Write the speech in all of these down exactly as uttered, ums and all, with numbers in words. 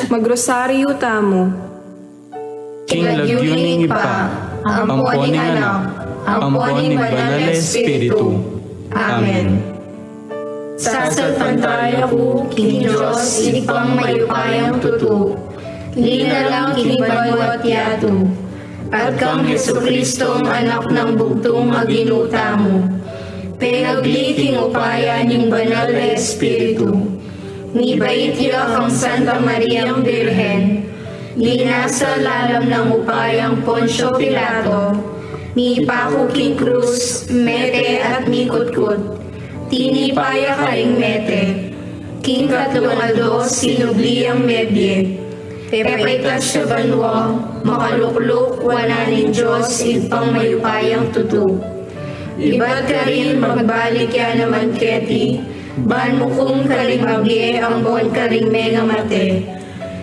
Magrosaryu tamu. King lagyu ning Ibpa, ampo ning Anak, ampo ning Banal a Espiritu. Amen. Sasalpantaya ku king Dios Ibpang mayupayang tutu, linalang king banua at yatu, at kang Jesucristong Anak nang bugtung a Ginu tamu, pengagli king upaya ning Banal a Espiritu. Mibait ya kang Santa Mariang Birhen, linasa lalam nang upayang Poncio Pilato, mipaku king krus, mete at mikutkut. Tinipa ya karing mete, king katlung aldo sinubli yang mebie. Pepaitas ya banua, makalukluk wanan ning Dios Ibpang mayupayang tutu. Ibat karin magbalik ya naman keti, ban mukum karing mabie ampon karing mengamate.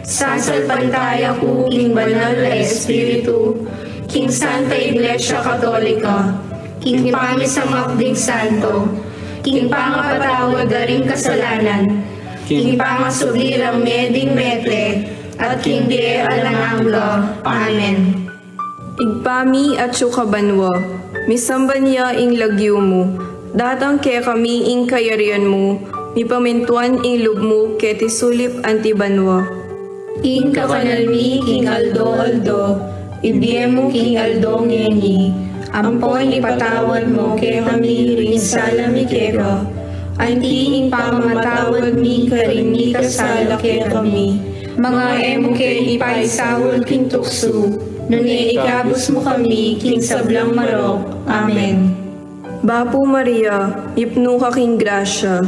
Sasalpantaya ku king Banal a Espiritu, king Santa Iglesia Katolika, king pamisamak ding santo, king pangapatawad da ring kasalanan, king pangasubli rang mie ding mete, at king bie alang angga. Amen. Ibpa mi atsu ka banua, misamban ya ing lagyu mu, datang kekami ing kayarian mu, mipamintuan ing lub mu keti sulip anti banua. Ing kakanal mi king aldo-aldo, ibie mu king aldo ngeni, ampon ipatawad mu kekami ring sala mi keka, anti ing pamamatawad mi karing mikasala kekami. Manga e mu ke ipaisaul king tuksu, nune ikabus mu kami king sablang marok. Amen. Bapu Maria, mipnu ka king grasya,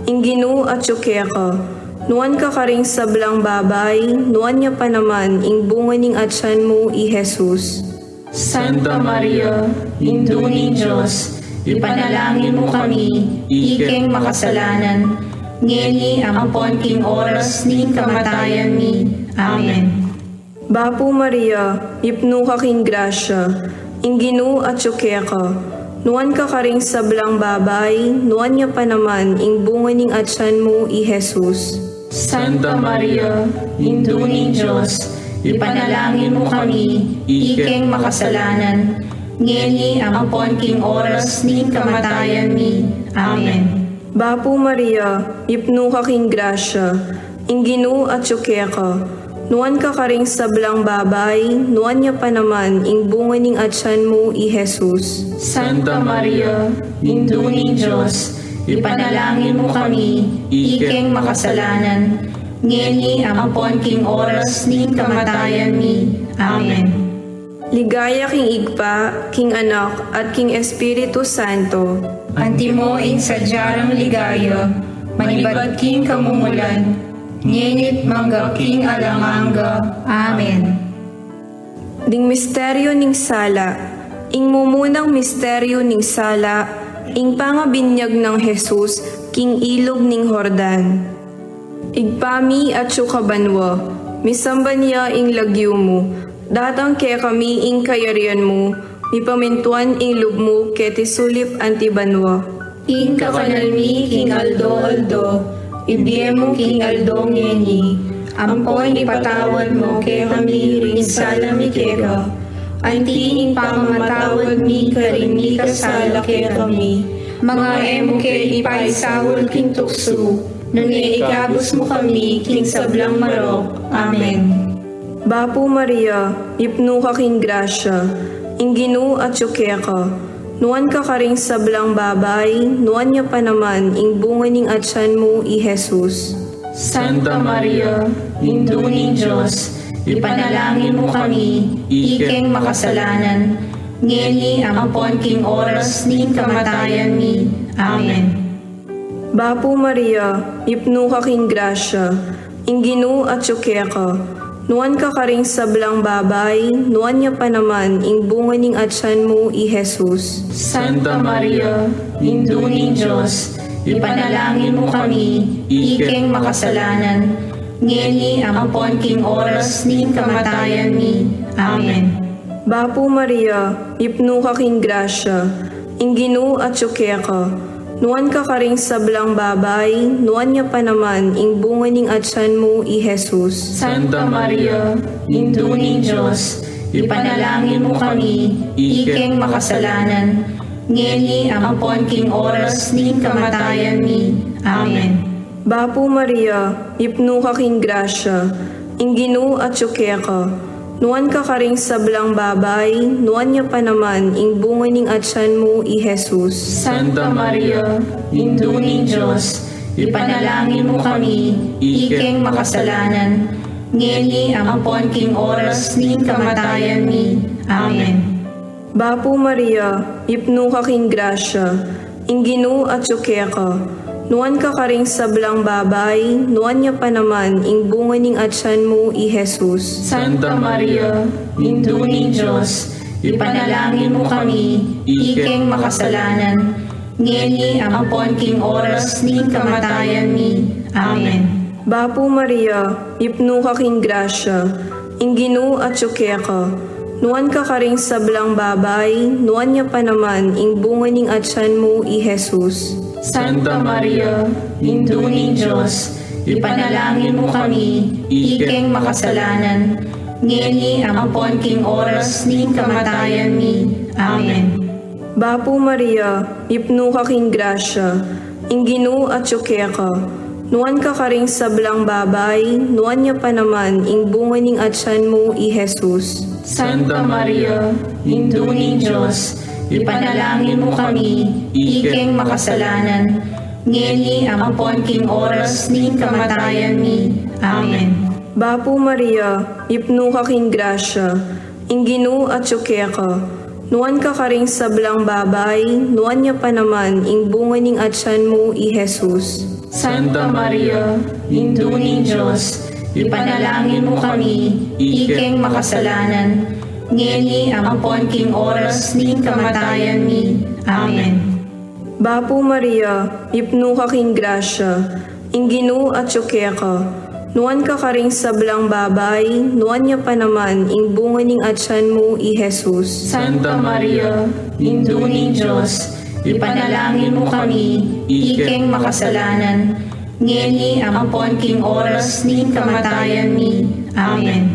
ing Ginu atyu keka. Nuan ka karing sablang babai, nuan ya pa naman ing bunga ning atyan mu, i Jesus. Santa Maria, Indu ning Dios, ipanalangin mu kami, ikeng makasalanan, ngeni ampon king oras ning kamatayan mi. Amen. Bapu Maria, mipnu ka king grasya, ing Ginu atyu keka. Nuan ka karing sablang babai, nuan ya pa naman ing bunga ning atyan mu, i Jesus. Santa Maria, Indu ning Dios, ipanalangin mu kami, ikeng makasalanan, ngeni ampon king oras ning kamatayan mi. Amen. Bapu Maria, mipnu ka king grasya, ing Ginu atyu keka. Nuan ka karing sablang babai, nuan ya pa naman ing bunga ning atyan mu, i Jesus. Santa Maria, Indu ning Dios, ipanalangin mu kami, ikeng makasalanan, ngeni ampon king oras ning kamatayan mi. Amen. Ligaya king Ibpa, king Anak, at king Espiritu Santo. Antimo ing sadya rang ligaya, manibat king kamumulan, ngeni't mangga king alang angga. Amen. Ding misteryu ning sala. Ing mumunang misteryu ning sala, ing pangabinyag nang Jesus king ilug ning Jordan. Ibpa mi atsu ka banua, misamban ya ing lagyu mu, datang kekami ing kayarian mu, mipamintuan ing lub mu keti sulip anti banua. Ing kakanal mi king aldo-aldo, ibie mu king aldo ngeni, ampon ipatawad mu kekami ring sala mi keka, anti ing pamamatawad mi karing mikasala kekami. Manga e mu ke ipaisaul king tuksu, nune ikabus mu kami king sablang marok. Amen. Bapu Maria, mipnu ka king grasya, ing Ginu atyu keka. Nuan ka karing sablang babai, nuan ya pa naman ing bunga ning atyan mu, i Jesus. Santa Maria, Indu ning Dios, ipanalangin mu kami, ikeng makasalanan, ngeni ampon king oras ning kamatayan mi. Amen. Bapu Maria, mipnu ka king grasya, ing Ginu atyu keka. Nuan ka karing sablang babai, nuan ya pa naman ing bunga ning atyan mu, i Jesus. Santa Maria, Indu ning Dios, ipanalangin mu kami, ikeng makasalanan, ngeni ampon king oras ning kamatayan mi. Amen. Bapu Maria, mipnu ka king grasya, ing Ginu atyu keka. Nuan ka karing sablang babai, nuan ya pa naman ing bunga ning atsan mu, i Jesus. Santa Maria, Indu ning Dios, ipanalangin mu kami, ikeng makasalanan, ngeni ampon king oras ning kamatayan mi. Amen. Bapu Maria, ipnu ka king grasya, ing Ginu atyu keka. Nuan ka karing sablang babai, nuan ya pa naman ing bunga ning atsan mu, i Jesus. Santa Maria, Indu ning Dios, ipanalangin mu kami, ikeng makasalanan, ngeni ampon king oras ning kamatayan mi. Amen. Bapu Maria, ipnu ka king grasya, ing Ginu atyu keka. Nuan ka karing sablang babai, nuan ya pa naman ing bunga ning atsan mu, i Jesus. Santa Maria, Indu ning Dios, ipanalangin mu kami, ikeng makasalanan, ngeni ampon king oras ning kamatayan mi. Amen. Bapu Maria, ipnu ka king grasya, ing Ginu atyu keka. Nuan ka karing sablang babai, nuan ya pa naman ing bunga ning atsan mu, i Jesus. Santa Maria, Indu ning Dios, ipanalangin mu kami, ikeng makasalanan, ngeni ampon king oras ning kamatayan mi. Amen. Bapu Maria, ipnu ka king grasya, ing Ginu atyu keka. Nuan ka karing sablang babai, nuan ya pa naman ing bunga ning atsan mu, i Jesus. Santa Maria, Indu ning Dios, ipanalangin mu kami, ikeng makasalanan, ngeni ampon king oras ning kamatayan mi. Amen. Bapu Maria, ipnu ka king grasya, ing Ginu atyu keka. Nuan ka karing sablang babai, nuan ya pa naman ing bunga ning atsan mu, i Jesus. Santa Maria, Indu ning Dios, ipanalangin mu kami, ikeng makasalanan, ngeni ampon king oras ning kamatayan mi. Amen. Bapu Maria, ipnu ka king grasya, ing Ginu atyu keka. Nuan ka karing sablang babai, nuan ya pa naman ing bunga ning atsan mu, i Jesus. Santa Maria, Indu ning Dios, ipanalangin mu kami, ikeng makasalanan, ngeni ampon king oras ning kamatayan mi. Amen.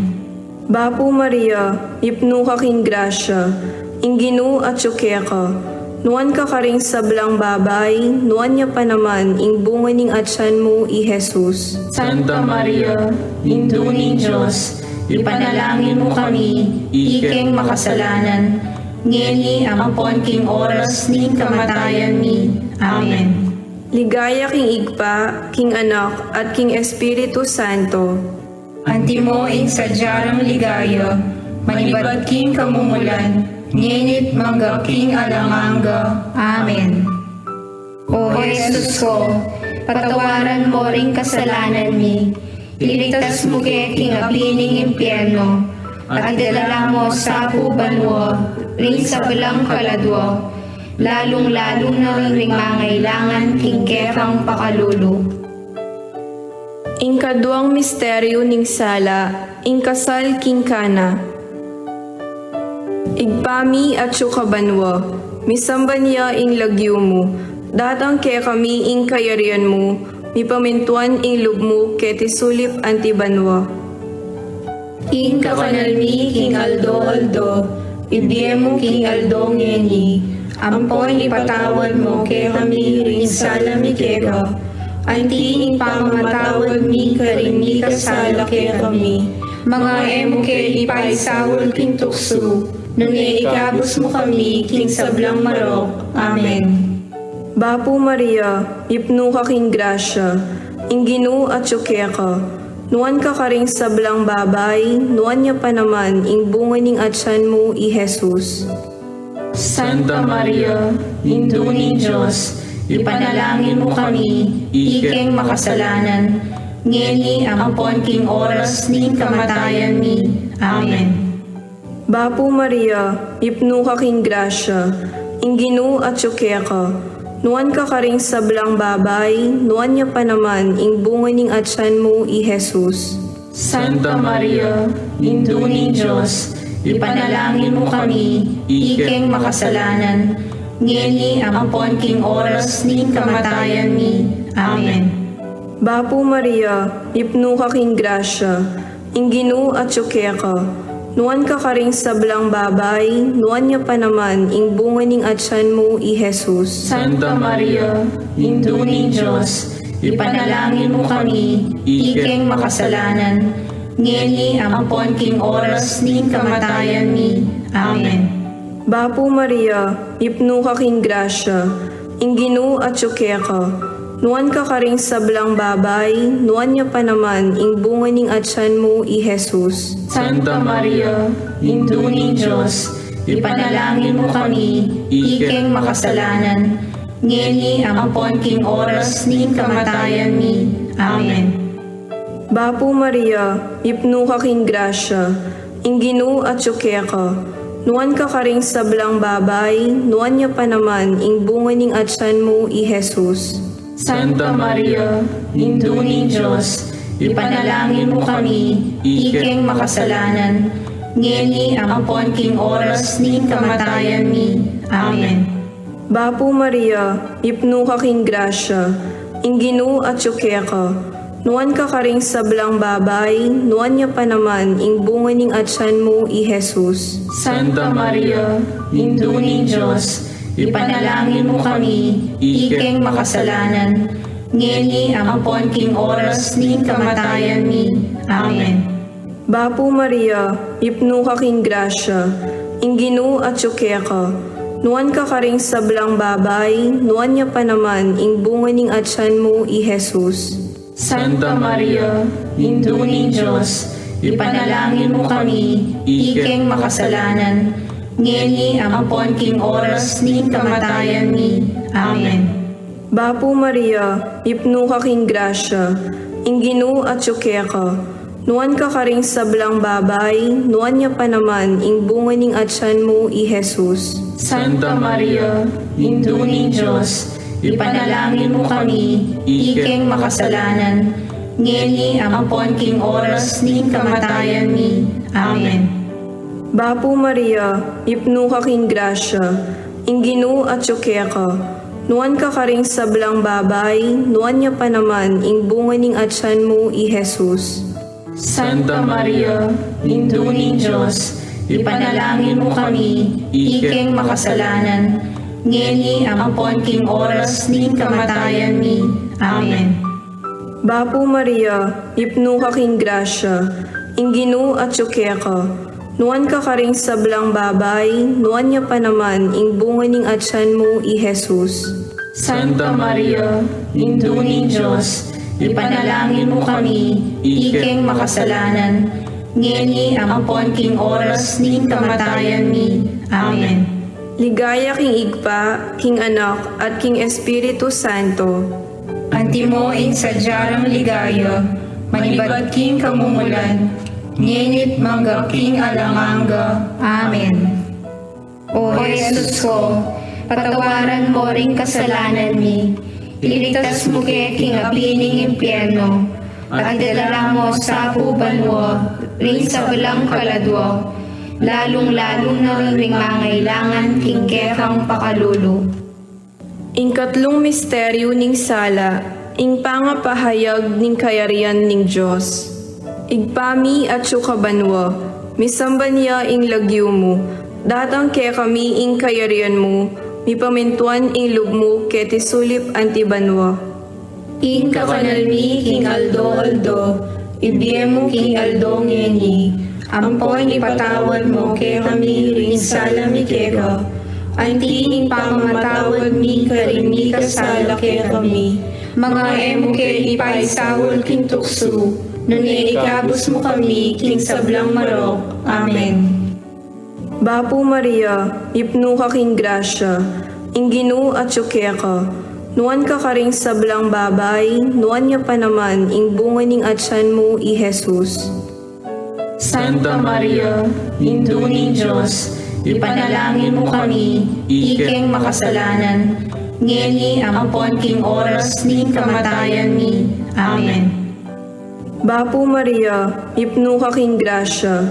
Bapu Maria, ipnu ka king grasya, ing Ginu atyu keka. Nuan ka karing sablang babai, nuan ya pa naman ing bunga ning atsan mu, i Jesus. Santa Maria, Indu ning Dios, ipanalangin mu kami, ikeng makasalanan, ngeni ampon king oras ning kamatayan mi. Amen. Ligaya king Ibpa, king Anak, at king Espiritu Santo. Antimo ing sadya rang ligaya, manibat king kamumulan, ngeni't mangga king alang angga. Amen. O Jesus ko, patawaran mo ring kasalanan mi, iligtas mu ke king api ning impyerno, at idala mu sa pu banua ring sablang kaladua, lalung-lalu na ring mangailangan king kekang pakalulu. Ing kaduang misteryu ning sala, ing kasal king Cana. Ibpa mi atsu ka banua, misamban ya ing lagyu mu, datang kekami ing kayarian mu, mipamintuan ing lub mu keti sulip anti banua. Ing kakanal mi king aldo-aldo, ibie mu king aldo ngeni, ampon ipatawad mu kekami ring sala mi keka, anti ing pamamatawad mi karing mikasala kekami. Manga e mu ke ipaisaul king tuksu, nune ikabus mu kami king sablang marok. Amen. Bapu Maria, ipnu ka king grasya, ing Ginu atsu keka. Nuan ka karing sablang babai, nuan ya pa naman ing bunga ning atsan mu, i Jesus. Santa Maria, Indu ning Dios, ipanalangin mu kami, ikeng makasalanan, ngeni ampon king oras ning kamatayan mi. Amen. Bapu Maria, ipnu ka king grasya, ing Ginu atsu keka. Nuan ka karing sablang babai, nuan ya pa naman ing bunga ning atsan mu, i Jesus. Santa Maria, Indu ning Dios, ipanalangin mu kami, ikeng makasalanan, ngeni ampon king oras ning kamatayan mi. Amen. Bapu Maria, mipnu ka king grasya, ing Ginu atyu keka, nuan ka karing sablang babai, nuan ya pa naman ing bunga ning atyan mu, i Jesus. Santa Maria, Indu ning Dios, ipanalangin mu kami, ikeng makasalanan, ngeni ampon king oras ning kamatayan mi. Amen. Bapu Maria, mipnu ka king grasya, ing Ginu atyu keka, nuan ka karing sablang babai, nuan ya pa naman ing bunga ning atyan mu, i Jesus. Santa Maria, Indu ning Dios, ipanalangin mu kami, ikeng makasalanan, ngeni ampon king oras ning kamatayan mi. Amen. Bapu Maria, mipnu ka king grasya, ing Ginu atyu keka, nuan ka karing sablang babai, nuan ya pa naman ing bunga ning atyan mu, i Jesus. Santa Maria, Indu ning Dios, ipanalangin mu kami, ikeng makasalanan, ngeni ampon king oras ning kamatayan mi. Amen. Bapu Maria, mipnu ka king grasya, ing Ginu atyu keka, nuan ka karing sablang babai, nuan ya pa naman ing bunga ning atyan mu, i Jesus. Santa Maria, Indu ning Dios, ipanalangin mu kami, ikeng makasalanan, ngeni ampon king oras ning kamatayan mi. Amen. Bapu Maria, mipnu ka king grasya, ing Ginu atyu keka, nuan ka karing sablang babai, nuan ya pa naman ing bunga ning atyan mu, i Jesus. Santa Maria, Indu ning Dios, ipanalangin mu kami, ikeng makasalanan, ngeni ampon king oras ning kamatayan mi. Amen. Bapu Maria, mipnu ka king grasya, ing Ginu atyu keka, nuan ka karing sablang babai, nuan ya pa naman ing bunga ning atyan mu, i Jesus. Santa Maria, Indu ning Dios, ipanalangin mu kami, ikeng makasalanan, ngeni ampon king oras ning kamatayan mi. Amen. Bapu Maria, mipnu ka king grasya, ing Ginu atyu keka, nuan ka karing sablang babai, nuan ya pa naman ing bunga ning atyan mu, i Jesus. Santa Maria, Indu ning Dios, ipanalangin mu kami, ikeng makasalanan, ngeni ampon king oras ning kamatayan mi. Amen. Bapu Maria, mipnu ka king grasya, ing Ginu atyu keka, nuan ka karing sablang babai, nuan ya pa naman ing bunga ning atyan mu, i Jesus. Santa Maria, Indu ning Dios, ipanalangin mu kami, ikeng makasalanan, ngeni ampon king oras ning kamatayan mi. Amen. Ligaya king Ibpa, king Anak, at king Espiritu Santo. Antimo ing sadya rang ligaya, manibat king kamumulan, ngeni't mangga king alang angga. Amen. O Jesus ko, patawaran mo ring kasalanan mi, iligtas mu ke king api ning impyerno, at idala mu sa pu banua ring sablang kaladua, lalung-lalu na ring mangailangan king kekang pakalulu. Ing katlung misteryu ning sala, ing pangapahayag ning kayarian ning Dios. Ibpa mi atsu ka banua, misamban ya ing lagyu mu, datang kekami ing kayarian mu, mipamintuan ing lub mu keti sulip anti banua. Ing kakanal mi king aldo-aldo, ibie mu king aldo ngeni, ampon ipatawad mu kekami ring sala mi keka, anti ing pamamatawad mi karing mikasala kekami. Manga e mu ke ipaisaul king tuksu, nune ikabus mu kami king sablang marok. Amen. Bapu Maria, mipnu ka king grasya, ing Ginu atsu keka, nuan ka karing sablang babai, nuan ya pa naman ing bunga ning atyan mu, i Jesus. Santa Maria, Indu ning Dios, ipanalangin mu kami, ikeng makasalanan, ngeni ampon king oras ning kamatayan mi. Amen. Bapu Maria, mipnu ka king grasya,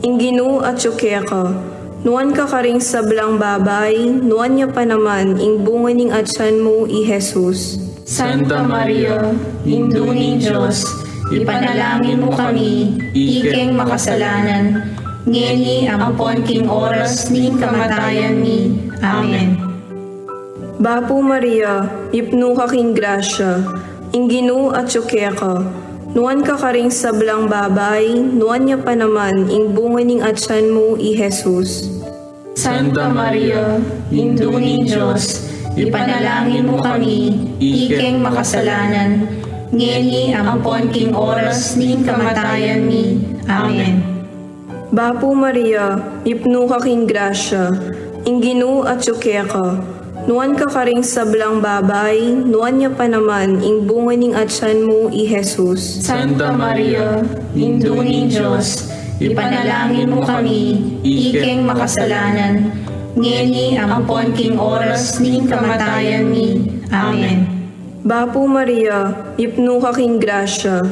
ing Ginu atsu keka, Nuan ka karing sablang babai, nuan ya pa naman ing bunga ning atsan mu, i Jesus. Santa Maria, Indu ning Dios, ipanalangin mu kami, ikeng makasalanan, ngeni ampon king oras ning kamatayan mi. Amen. Bapu Maria, ipnu ka king grasya, ing Ginu atyu keka. Nuan ka karing sablang babai, nuan ya pa naman ing bunga ning atsan mu, i Jesus. Santa Maria, Indu ning Dios, ipanalangin mu kami, ikeng makasalanan, ngeni ampon king oras ning kamatayan mi. Amen. Bapu Maria, ipnu ka king grasya, ing Ginu atyu keka. Nuan ka karing sablang babai, nuan ya pa naman ing bunga ning atsan mu, i Jesus. Santa Maria, Indu ning Dios, ipanalangin mu kami, ikeng makasalanan, ngeni ampon king oras ning kamatayan mi. Amen. Bapu Maria, ipnu ka king grasya,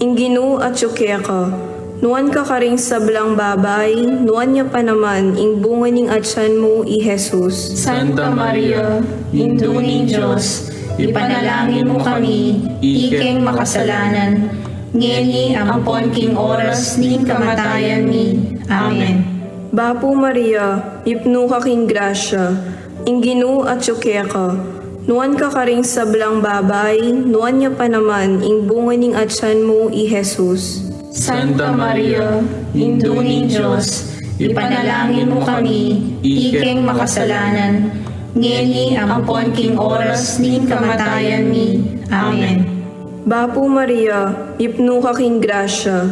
ing Ginu atyu keka. Nuan ka karing sablang babai, nuan ya pa naman ing bunga ning atsan mu, i Jesus. Santa Maria, Indu ning Dios, ipanalangin mu kami, ikeng makasalanan, ngeni ampon king oras ning kamatayan mi. Amen. Bapu Maria, ipnu ka king grasya, ing Ginu atyu keka. Nuan ka karing sablang babai, nuan ya pa naman ing bunga ning atsan mu, i Jesus. Santa Maria, Indu ning Dios, ipanalangin mu kami, ikeng makasalanan, ngeni ampon king oras ning kamatayan mi. Amen. Bapu Maria, ipnu ka king grasya,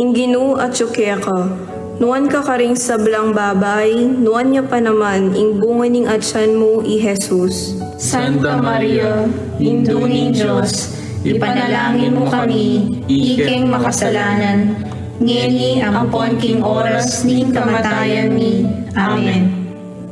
ing Ginu atyu keka. Nuan ka karing sablang babai, nuan ya pa naman ing bunga ning atsan mu, i Jesus. Santa Maria, Indu ning Dios, ipanalangin mu kami, ikeng makasalanan, ngeni ampon king oras ning kamatayan mi. Amen.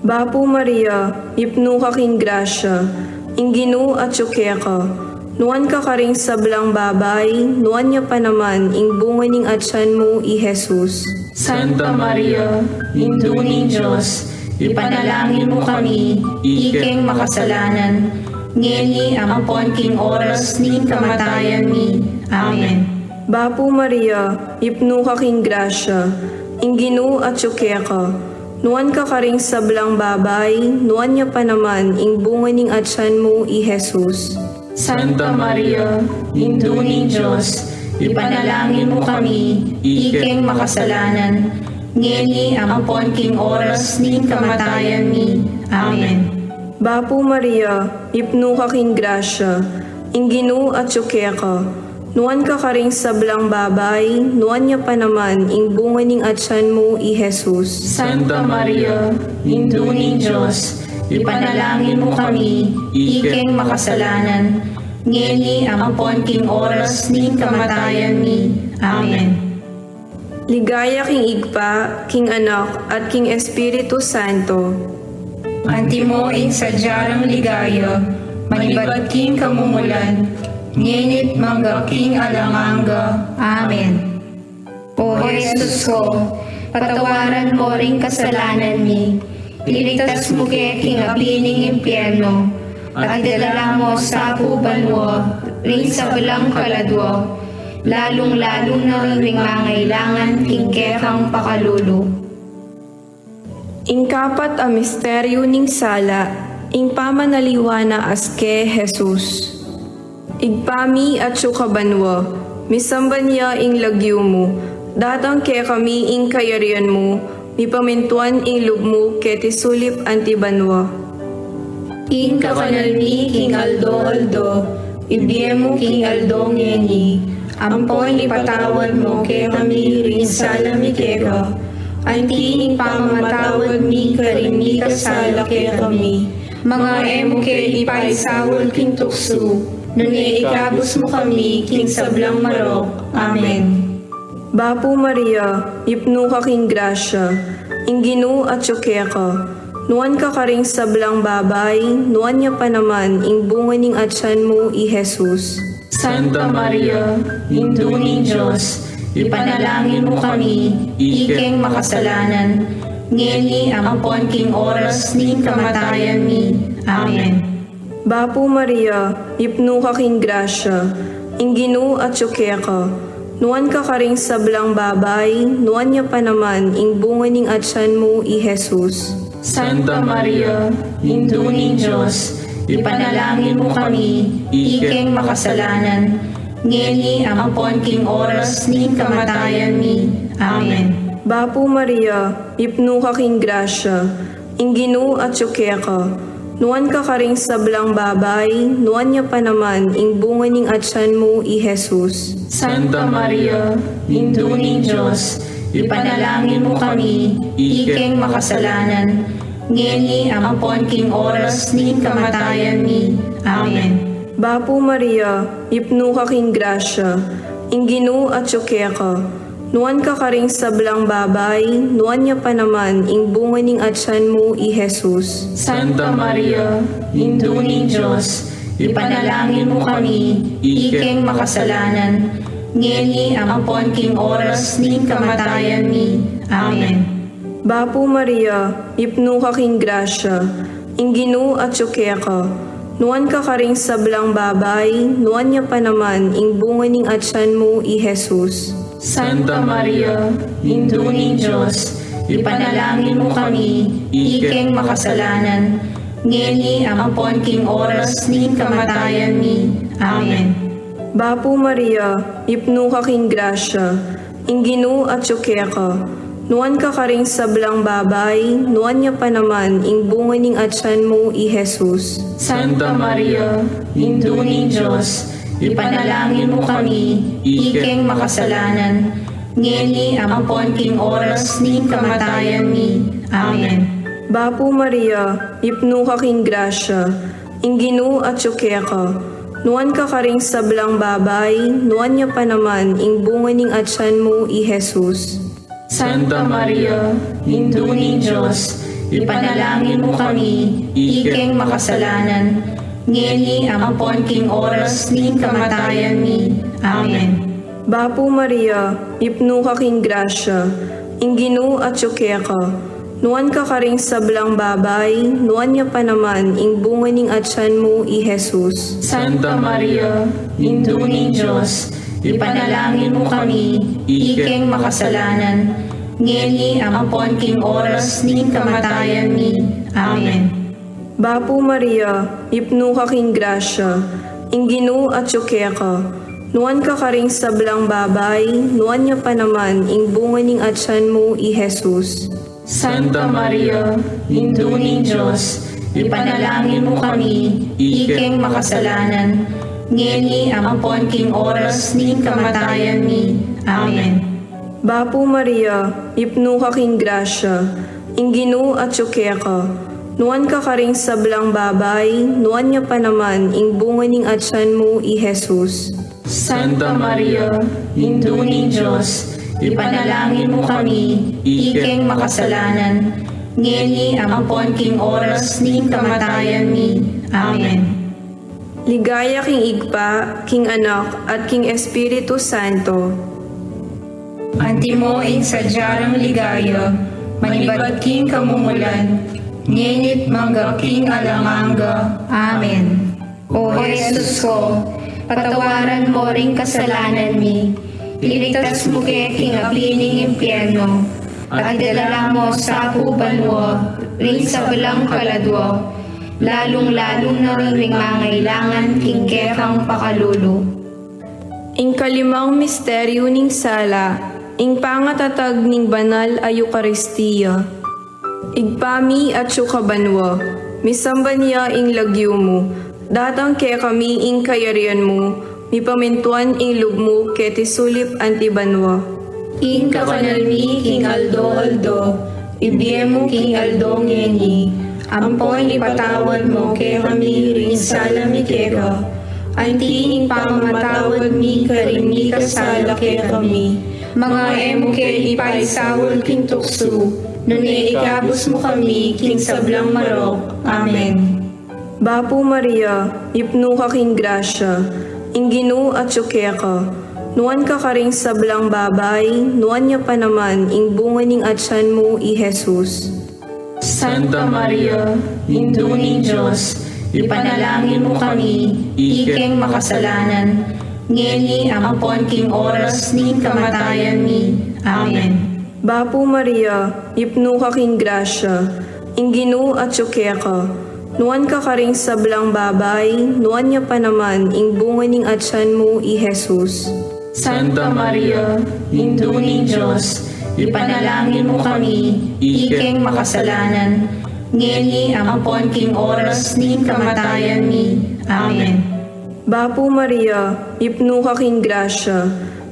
Bapu Maria, ipnu ka king grasya, ing Ginu atyu keka. Nuan ka karing sablang babai, nuan ya pa naman ing bunga ning atsan mu, i Jesus. Santa Maria, Indu ning Dios, ipanalangin mu kami, ikeng makasalanan, ngeni ampon king oras ning kamatayan mi. Amen. Bapu Maria, ipnu ka king grasya, ing Ginu atyu keka. Nuan ka karing sablang babai, nuan ya pa naman ing bunga ning atsan mu, i Jesus. Santa Maria, Indu ning Dios, ipanalangin mu kami, ikeng makasalanan, ngeni ampon king oras ning kamatayan mi. Amen. Bapu Maria, ipnu ka king grasya, ing Ginu atyu keka. Nuan ka karing sablang babai, nuan ya pa naman ing bunga ning atsan mu, i Jesus. Santa Maria, Indu ning Dios, ipanalangin mu kami, ikeng makasalanan, ngeni ampon king oras ning kamatayan mi. Amen. Ligaya king Ibpa, king Anak, at king Espiritu Santo. Antimo ing sadya rang ligaya, manibat king kamumulan, ngeni't mangga king alang angga. Amen. O Jesus ko, patawaran mo ring kasalanan mi, iligtas mu ke king api ning impyerno, at idala mo sa pu banua ring sablang kaladua, lalung-lalu na ring mangailangan king kekang pakalulu. Ing kapat a misteryu ning sala, ing pamanaliwa na aske Jesus. Ibpa mi atsu ka banua, misamban ya ing lagyu mu, datang kekami ing kayarian mu, mipamintuan ing lub mu keti sulip anti banua. Ing kakanal mi king aldo-aldo, ibie mu king aldo ngeni, ampon ipatawad mu kekami ring sala mi keka, anti ing pamamatawad mi karing mikasala kekami. Manga e mu ke ipaisaul king tuksu, nune ikabus mu kami king sablang marok. Amen. Bapu Maria, ipnu ka king grasya, ing Ginu atyu keka. Nuan ka karing sablang babai, nuan ya pa naman ing bunga ning atsan mu, i Jesus. Santa Maria, Indu ning Dios, ipanalangin mu kami, ikeng makasalanan, ngeni ampon king oras ning kamatayan mi. Amen. Bapu Maria, mipnu ka king grasya, ing Ginu atyu keka, nuan ka karing sablang babai, nuan ya pa naman ing bunga ning atyan mu, i Jesus. Santa Maria, Indu ning Dios, ipanalangin mu kami, ikeng makasalanan, ngeni ampon king oras ning kamatayan mi. Amen. Bapu Maria, mipnu ka king grasya, ing Ginu atyu keka, nuan ka karing sablang babai, nuan ya pa naman ing bunga ning atyan mu, i Jesus. Santa Maria, Indu ning Dios, ipanalangin mu kami, ikeng makasalanan, ngeni ampon king oras ning kamatayan mi. Amen. Bapu Maria, mipnu ka king grasya, ing Ginu atyu keka, nuan ka karing sablang babai, nuan ya pa naman ing bunga ning atyan mu, i Jesus. Santa Maria, Indu ning Dios, ipanalangin mu kami, ikeng makasalanan, ngeni ampon king oras ning kamatayan mi. Amen. Bapu Maria, mipnu ka king grasya, ing Ginu atyu keka, nuan ka karing sablang babai, nuan ya pa naman ing bunga ning atyan mu, i Jesus. Santa Maria, Indu ning Dios, ipanalangin mu kami, ikeng makasalanan, ngeni ampon king oras ning kamatayan mi. Amen. Bapu Maria, mipnu ka king grasya, ing Ginu atyu keka, nuan ka karing sablang babai, nuan ya pa naman ing bunga ning atyan mu, i Jesus. Santa Maria, Indu ning Dios, ipanalangin mu kami, ikeng makasalanan, ngeni ampon king oras ning kamatayan mi. Amen. Bapu Maria, mipnu ka king grasya, ing Ginu atyu keka, nuan ka karing sablang babai, nuan ya pa naman ing bunga ning atyan mu, i Jesus. Santa Maria, Indu ning Dios, ipanalangin mu kami, ikeng makasalanan, ngeni ampon king oras ning kamatayan mi. Amen. Bapu Maria, mipnu ka king grasya, ing Ginu atyu keka, nuan ka karing sablang babai, nuan ya pa naman ing bunga ning atyan mu, i Jesus. Santa Maria, Indu ning Dios, ipanalangin mu kami, ikeng makasalanan, ngeni ampon king oras ning kamatayan mi. Amen. Bapu Maria, mipnu ka king grasya, ing Ginu atyu keka, nuan ka karing sablang babai, nuan ya pa naman ing bunga ning atyan mu, i Jesus. Santa Maria, Indu ning Dios, ipanalangin mu kami, ikeng makasalanan, ngeni ampon king oras ning kamatayan mi. Amen. Bapu Maria, mipnu ka king grasya, ing Ginu atyu keka, nuan ka karing sablang babai, nuan ya pa naman ing bunga ning atyan mu, i Jesus. Santa Maria, Indu ning Dios, ipanalangin mu kami, ikeng makasalanan, ngeni ampon king oras ning kamatayan mi. Amen. Ligaya king Ibpa, king Anak, at king Espiritu Santo. Antimo ing sadya rang ligaya, manibat king kamumulan, ngeni't mangga king alang angga. Amen. O Jesus ko, patawaran mo ring kasalanan mi, iligtas mu ke king api ning impyerno, at idala mo sa ku banua ring sablang kaladua, lalung-lalu na ring mangailangan king kekang pakalulu. Ing kalimang misteryu ning sala, ing pangatatag ning banal a Eukaristia. Ibpa mi atsu ka banua, misamban ya ing lagyu mu, datang kekami ing kayarian mu, mipamintuan ing lub mu keti sulip anti banua. Ing kakanan mi king aldo-aldo, ibie mu king aldo ngeni, ampon ipatawad mu kekami ring sala mi keka, anti ing pamamatawad mi karing mikasala kekami. Manga e mu ke ipaisaul king tuksu, nune ikabus mu kami king sablang marok. Amen. Bapu Maria, mipnu ka king grasya, ing Ginu atsu keka, Nuan ka karing sablang babai, nuan ya pa naman ing bunga ning atsan mu, i Jesus. Santa Maria, Indu ning Dios, ipanalangin mu kami, ikeng makasalanan, ngeni ampon king oras ning kamatayan mi. Amen. Bapu Maria, ipnu ka king grasya, ing Ginu atyu keka. Nuan ka karing sablang babai, nuan ya pa naman ing bunga ning atsan mu, i Jesus. Santa Maria, Indu ning Dios, ipanalangin mu kami, ikeng makasalanan, ngeni ampon king oras ning kamatayan mi. Amen. Bapu Maria, ipnu ka king grasya,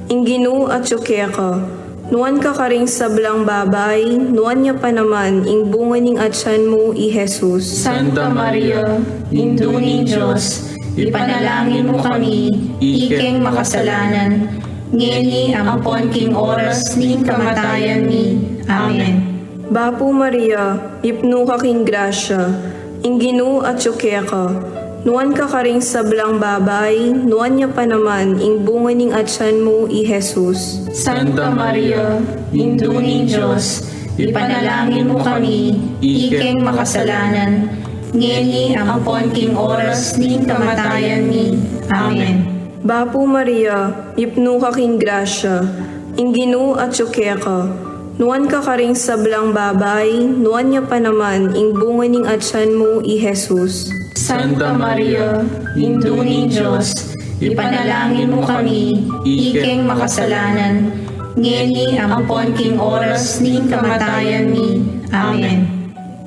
ing Ginu atyu keka. Nuan ka karing sablang babai, nuan ya pa naman ing bunga ning atsan mu, i Jesus. Santa Maria, Indu ning Dios, ipanalangin mu kami, ikeng makasalanan, ngeni ampon king oras ning kamatayan mi. Amen. Bapu Maria, ipnu ka king grasya, ing Ginu atyu keka. Nuan ka karing sablang babai, nuan ya pa naman ing bunga ning atsan mu, i Jesus. Santa Maria, Indu ning Dios, ipanalangin mu kami, ikeng makasalanan, ngeni ampon king oras ning kamatayan mi. Amen. Bapu Maria, ipnu ka king grasya, ing Ginu atyu keka. Nuan ka karing sablang babai, nuan ya pa naman ing bunga ning atsan mu, i Jesus. Santa Maria, Indu ning Dios, ipanalangin mu kami, ikeng makasalanan, ngeni ampon king oras ning kamatayan mi. Amen.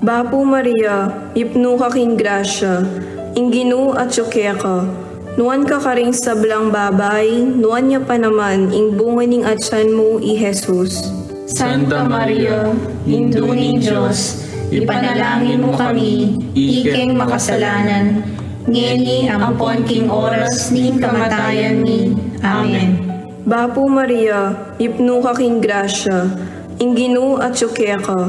Bapu Maria, ipnu ka king grasya, ing Ginu atyu keka. Nuan ka karing sablang babai, nuan ya pa naman ing bunga ning atsan mu, i Jesus. Santa Maria, Indu ning Dios, ipanalangin mu kami, ikeng makasalanan, ngeni ampon king oras ning kamatayan mi. Amen. Bapu Maria, ipnu ka king grasya, ing Ginu atyu keka.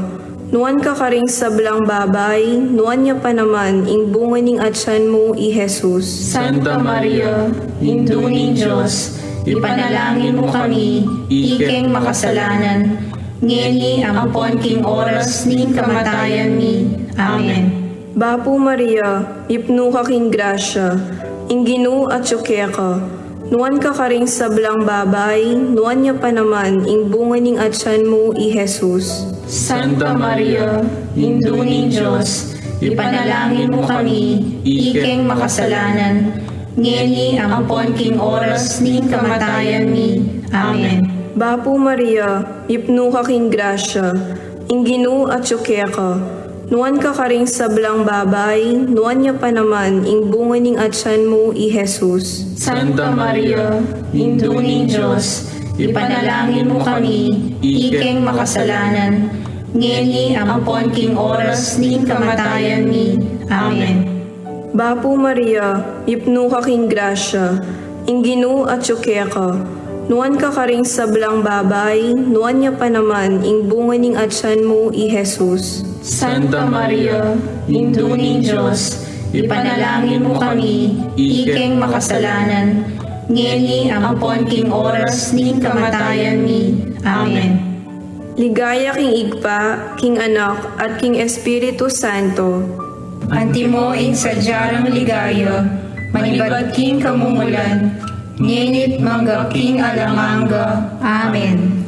Nuan ka karing sablang babai, nuan ya pa naman ing bunga ning atsan mu, i Jesus. Santa Maria, Indu ning Dios, ipanalangin mu kami, ikeng makasalanan, ngeni ampon king oras ning kamatayan mi. Amen. Bapu Maria, ipnu ka king grasya, ing Ginu atyu keka. Nuan ka karing sablang babai, nuan ya pa naman ing bunga ning atsan mu, i Jesus. Santa Maria, Indu ning Dios, ipanalangin mu kami, ikeng makasalanan, ngeni ampon king oras ning kamatayan mi. Amen. Bapu Maria, ipnu ka king grasya, ing Ginu atyu keka. Nuan ka karing sablang babai, nuan ya pa naman ing bunga ning atsan mu, i Jesus. Santa Maria, Indu ning Dios, ipanalangin mu kami, ikeng makasalanan, ngeni ampon king oras ning kamatayan mi. Amen. Bapu Maria, ipnu ka king grasya, ing Ginu atyu keka. Nuan ka karing sablang babai, nuan ya pa naman ing bunga ning atsan mu, i Jesus. Santa Maria, Indu ning Dios, ipanalangin mu kami, ikeng makasalanan, ngeni ampon king oras ning kamatayan mi. Amen. Ligaya king Ibpa, king Anak, at king Espiritu Santo. Antimo ing sadya rang ligaya, manibat king kamumulan, ngeni't mangga king alang angga. Amen.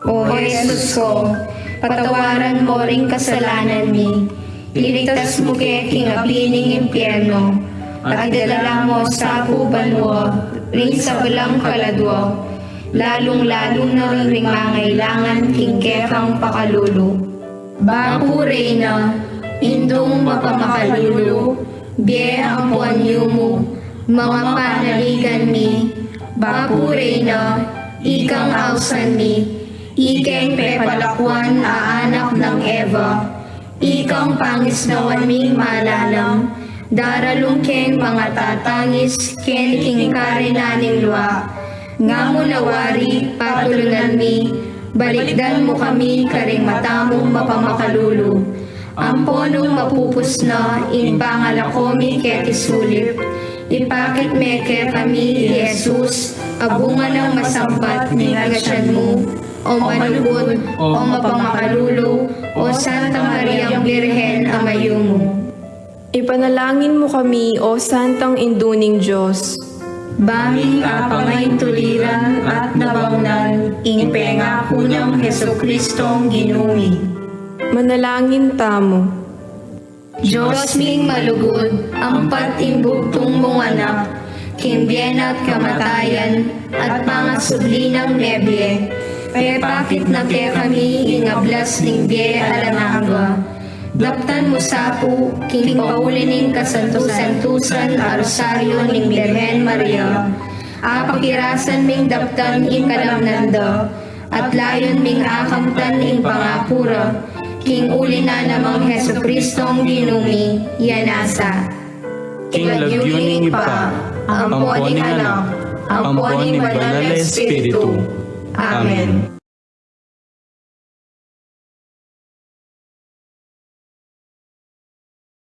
O Jesus ko, patawaran mo ring kasalanan mi, iligtas mu ke king api ning impyerno, at idala mu sa pu banua ring sablang kaladua, lalung-lalu na ring mangailangan king kekang pakalulu. Bapu Reyna, Indung mapamakalulu, bie ampon yumu, manga panaligan mi. Bapu Reyna, ikang ausan mi, ikeng pepalakuan a anak nang Eva, ikang pangisnawan ming malalam, daralung keng manga tatangis keni king karinan ning lua. Nga mu na wari patulunan mi, balikdan mu kami karing mata mung mapamakalulu. Ampo nung mapupus na ing pangalako mi keti sulip, Ipakit me kekami i Jesus, a bunga nang masampat ning atian mu, o malugud, o mapamakalulu, o Santa Mariang Birhen a mayumu. Ipanalangin mu kami, o Santang Indu ning Dios. Bang mi apangaintuliran at nabangnan ing pengaku nang Jesucristong Ginu mi. Manalangin tamu. Dios ming malugud, ampat ing bugtung mung Anak, king bie na't kamatayan, at pangasubli nang mebie, pepakit na kekami ing ablas ning bie alang angga. Daptan mu sa pu, king pauli ning kasantu-santusan a Rosario ning Birhen Maria, apakirasan ming daptan ing kalamnan da, at layun ming akamtan ing pangaku ra, king uli na namang Jesucristong Ginu mi, ya nasa. King lagyu ning Ibpa, ampo ning Anak, ampo ning Banal a Espiritu. Amen.